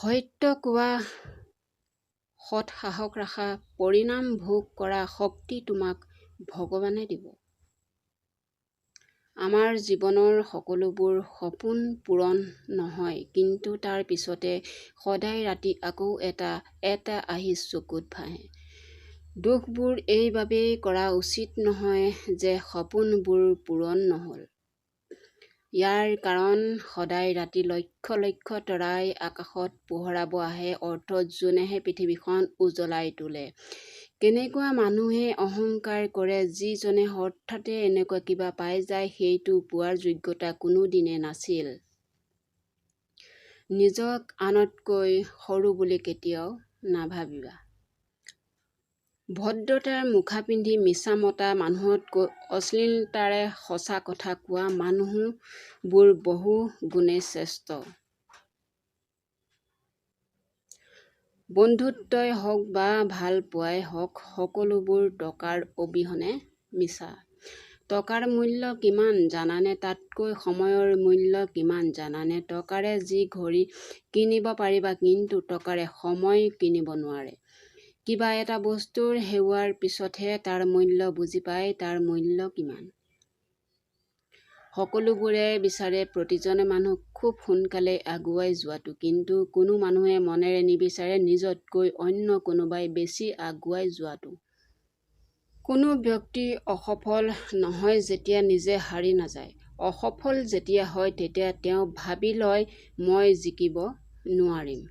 সত্য কোৱা, সৎ সাহস ৰাখা, পৰিণাম ভোগ কৰা শক্তি তোমাক ভগৱানে দিব। আমাৰ জীৱনৰ সকলোবোৰ সপোন পূৰণ নহয়, কিন্তু তাৰ পিছতে সদায় ৰাতি আকৌ এটা এটা আহি চকুত ভাহে। দুখবোৰ এইবাবেই কৰা উচিত নহয় যে সপোনবোৰ পূৰণ নহ'ল। ইয়াৰ কাৰণ সদায় ৰাতি লক্ষ লক্ষ তৰাই আকাশত পোহৰাব আহে, অৰ্থাৎ জোনেহে পৃথিৱীখন উজ্বলাই তোলে। কেনেকুৱা মানুহে অহংকাৰ কৰে, যিজনে হঠাতে এনেকুৱা কিবা পাই যায়, সেইটো পোৱাৰ যোগ্যতা কোনোদিনে নাছিল। নিজক আনতকৈ সৰু বুলি কেতিয়াও নাভাবিবা। ভদ্ৰতাৰ মুখা পিন্ধি মিছা মতা মানুহতকৈ অশ্লীলতাৰে সঁচা কথা কোৱা মানুহবোৰ বহু গুণে শ্ৰেষ্ঠ। বন্ধুত্বই হওক বা ভালপোৱাই হওক, সকলোবোৰ টকাৰ অবিহনে মিছা। টকাৰ মূল্য কিমান জানানে, তাতকৈ সময়ৰ মূল্য কিমান জানানে? টকাৰে যি ঘড়ী কিনিব পাৰিবা, কিন্তু টকাৰে সময় কিনিব নোৱাৰে। কিবা এটা বস্তু হেৰুওৱাৰ পিছতহে তাৰ মূল্য বুজি পায়, তাৰ মূল্য কিমান। সকলোবোৰে বিচাৰে প্ৰতিজন মানুহ খুব সোনকালেই আগুৱাই যোৱাটো, কিন্তু কোনো মানুহে মনেৰে নিবিচাৰে নিজতকৈ অন্য কোনোবাই বেছি আগুৱাই যোৱাটো। কোনো ব্যক্তি অসফল নহয় যেতিয়া নিজে হাৰি নাযায়। অসফল যেতিয়া হয় তেতিয়া তেওঁ ভাবি লয় মই জিকিব নোৱাৰিম।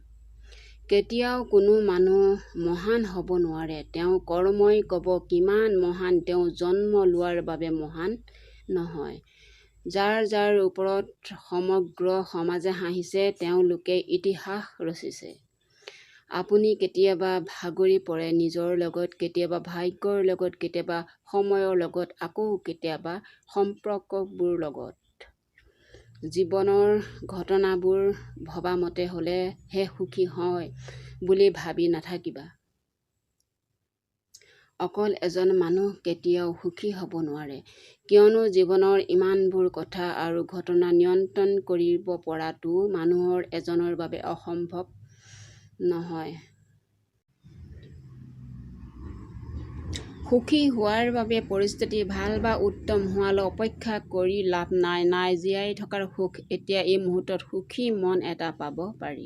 কেতিয়াও কোনো মানুহ মহান হ'ব নোৱাৰে, তেওঁৰ কৰ্মই ক'ব কিমান মহান, তেওঁ জন্ম লোৱাৰ বাবে মহান নহয়। যাৰ যাৰ ওপৰত সমগ্ৰ সমাজে হাঁহিছে, তেওঁলোকেই ইতিহাস ৰচিছে। আপুনি কেতিয়াবা ভাগৰি পৰে নিজৰ লগত, কেতিয়াবা ভাগ্যৰ লগত, কেতিয়াবা সময়ৰ লগত, আকৌ কেতিয়াবা সম্পৰ্কবোৰৰ লগত। জীৱনৰ ঘটনাবোৰ ভবামতে হ'লেহে সুখী হয় বুলি ভাবি নাথাকিবা। অকল এজন মানুহ কেতিয়াও সুখী হ'ব নোৱাৰে, কিয়নো জীৱনৰ ইমানবোৰ কথা আৰু ঘটনা নিয়ন্ত্ৰণ কৰিব পৰাটো মানুহ এজনৰ বাবে সম্ভৱ নহয়। সুখী হোৱাৰ বাবে পৰিস্থিতি ভাল বা উত্তম হোৱালৈ অপেক্ষা কৰি লাভ নাই। জীয়াই থকাৰ সুখ এতিয়া এই মুহূৰ্তত সুখী মন এটা পাব পাৰি।